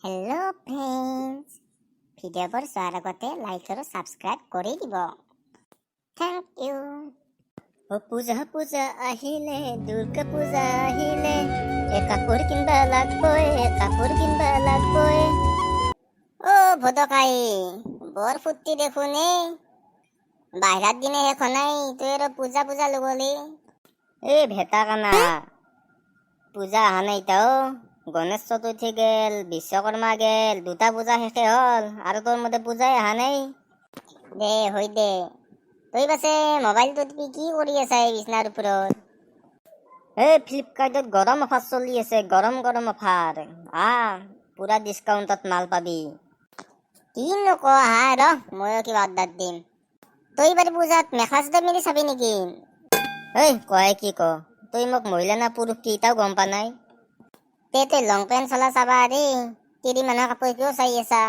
Hello' friends, ভিডিঅ'বোৰ চোৱাৰ আগতে লাইক আৰু ছাবস্ক্ৰাইব কৰি দিব। Thank U. অ পূজা পূজা আহিলে, দুৰ্গা পূজা আহিলে, এ কাপোৰ কিনবা লাগবই, কাপোৰ কিনবা লাগবই। অ' ভদকাই, বৰ ফূৰ্তি দেখোন এ। বাহিৰাত দিনে শেষ নাই, তই আৰু পূজা পূজা লগলি। এই ভেটা কানা, পূজা অহা নাই তাও। গণেশ চতুৰ্থী গেল, বিশ্বকৰ্মা গেল, দুটা পূজা শেষে হ'ল আৰু তোৰ মতে পূজাই অহা নাই। দে হৈ দে, তই পাছে মোবাইলটো টিপি কি কৰি আছা এই বিচনাৰ ওপৰত? এই ফ্লিপকাৰ্টত গৰম অফাৰ চলি আছে, গৰম গৰম অফাৰ। পুৰা ডিছকাউণ্টত মাল পাবি। কিনো ক হা, ৰ ময়ো কিবা অৰ্ডাৰ দিম। তই এইবাৰ পূজাত মেখেলা চাদৰ পিন্ধি চাবি নেকি? ঐ কয় কি ক, তই মোক মহিলা না পুৰুষ কি এটাও গম পা নাই। তে তই লং পেণ্ট চলা চাবা দেই, তিৰি মানুহৰ কাপোৰ কিয় চাই আছা?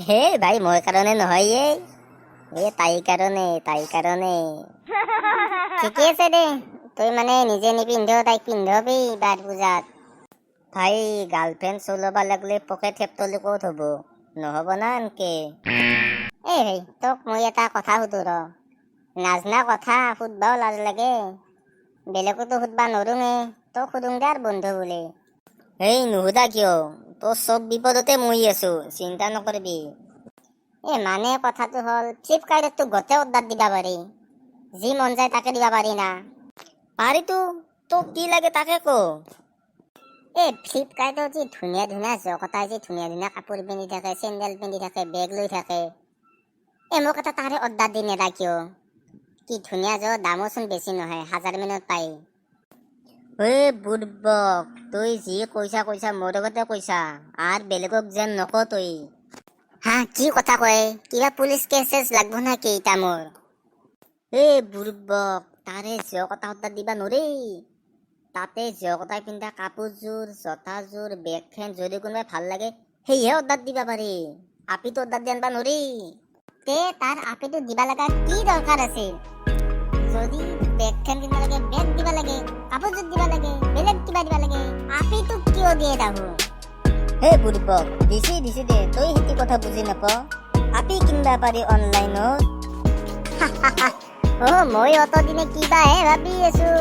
হে ভাই, মই কাৰণে নহয়, এই এই তাইৰ কাৰণে, তাইৰ কাৰণে। ঠিকে আছে দে, তই মানে নিজে নিপিন্ধ, তাইক পিন্ধাবি এইবাৰ পূজাত। ভাই, গাৰ্লফ্ৰেণ্ড চলাব লাগিলে পকেট খেপতলি ক'ত হ'ব? নহ'ব না এনকে। এই হেই, তোক মই এটা কথা সুধো ৰ। নাজনা কথা সুধবাও লাজ লাগে, বেলেগতো সুধবা নৰোঙে, তোক সুধোং দে আৰু বন্ধু বুলি। এই নুসুধা কিয়? তোৰ চব বিপদতে মই আছো, চিন্তা নকৰিবি। এই মানে কথাটো হ'ল, ফ্লিপকাৰ্টততো গোটেই অৰ্ডাৰ দিবা পাৰি, যি মন যায় তাকে দিবা পাৰি না? পাৰিতো, তোক কি লাগে তাকে ক। এই ফ্লিপকাৰ্টত যি ধুনীয়া ধুনীয়া জগতাই যি ধুনীয়া ধুনীয়া কাপোৰ পিন্ধি থাকে, চেণ্ডেল পিন্ধি থাকে, বেগ লৈ থাকে, এই মোক এটা তাৰে অৰ্ডাৰ দি নেদা কিয়? কি ধুনীয়া য, দামোচোন বেছি নহয়, 1000 মানত পায়। ঐ বুৰ্বক, তই যি কৈছা কৈছা মোৰ লগতে কৈছা, আৰু বেলেগক যেন নক তই। হা, কি কথা কয়? কিবা পুলিচ কেছ চেছ লাগব নাকি ইতা মোৰ? এই বুৰ্বক, তাৰে জকতা অৰ্ডাৰ দিবা নৰেই। তাতে জকতাই পিন্ধা কাপোৰযোৰ, জোতাযোৰ, বেগখন যদি কোনোবাই ভাল লাগে, সেয়েহে অৰ্ডাৰ দিবা পাৰি। আপিটো অৰ্ডাৰ দি আনবা নৰি। তে তাৰ আপিটো দিবা লগা কি দৰকাৰ আছিল? যদি বেগখন কিনিব লাগে, বেগ দিবা লাগে, কাপোৰযোৰ দিবা লাগে, বেলেগ কিবা দিবা লাগে, আপিটোক কিয় দিয়ে তাহো? হে বুৰ্বক, দিছি দিছি দে, তই সেইটো কথা বুজি নাপ। আপি কিনবা পাৰি অনলাইনত। অ মই অতদিনে কিবাহে ভাবি আছো।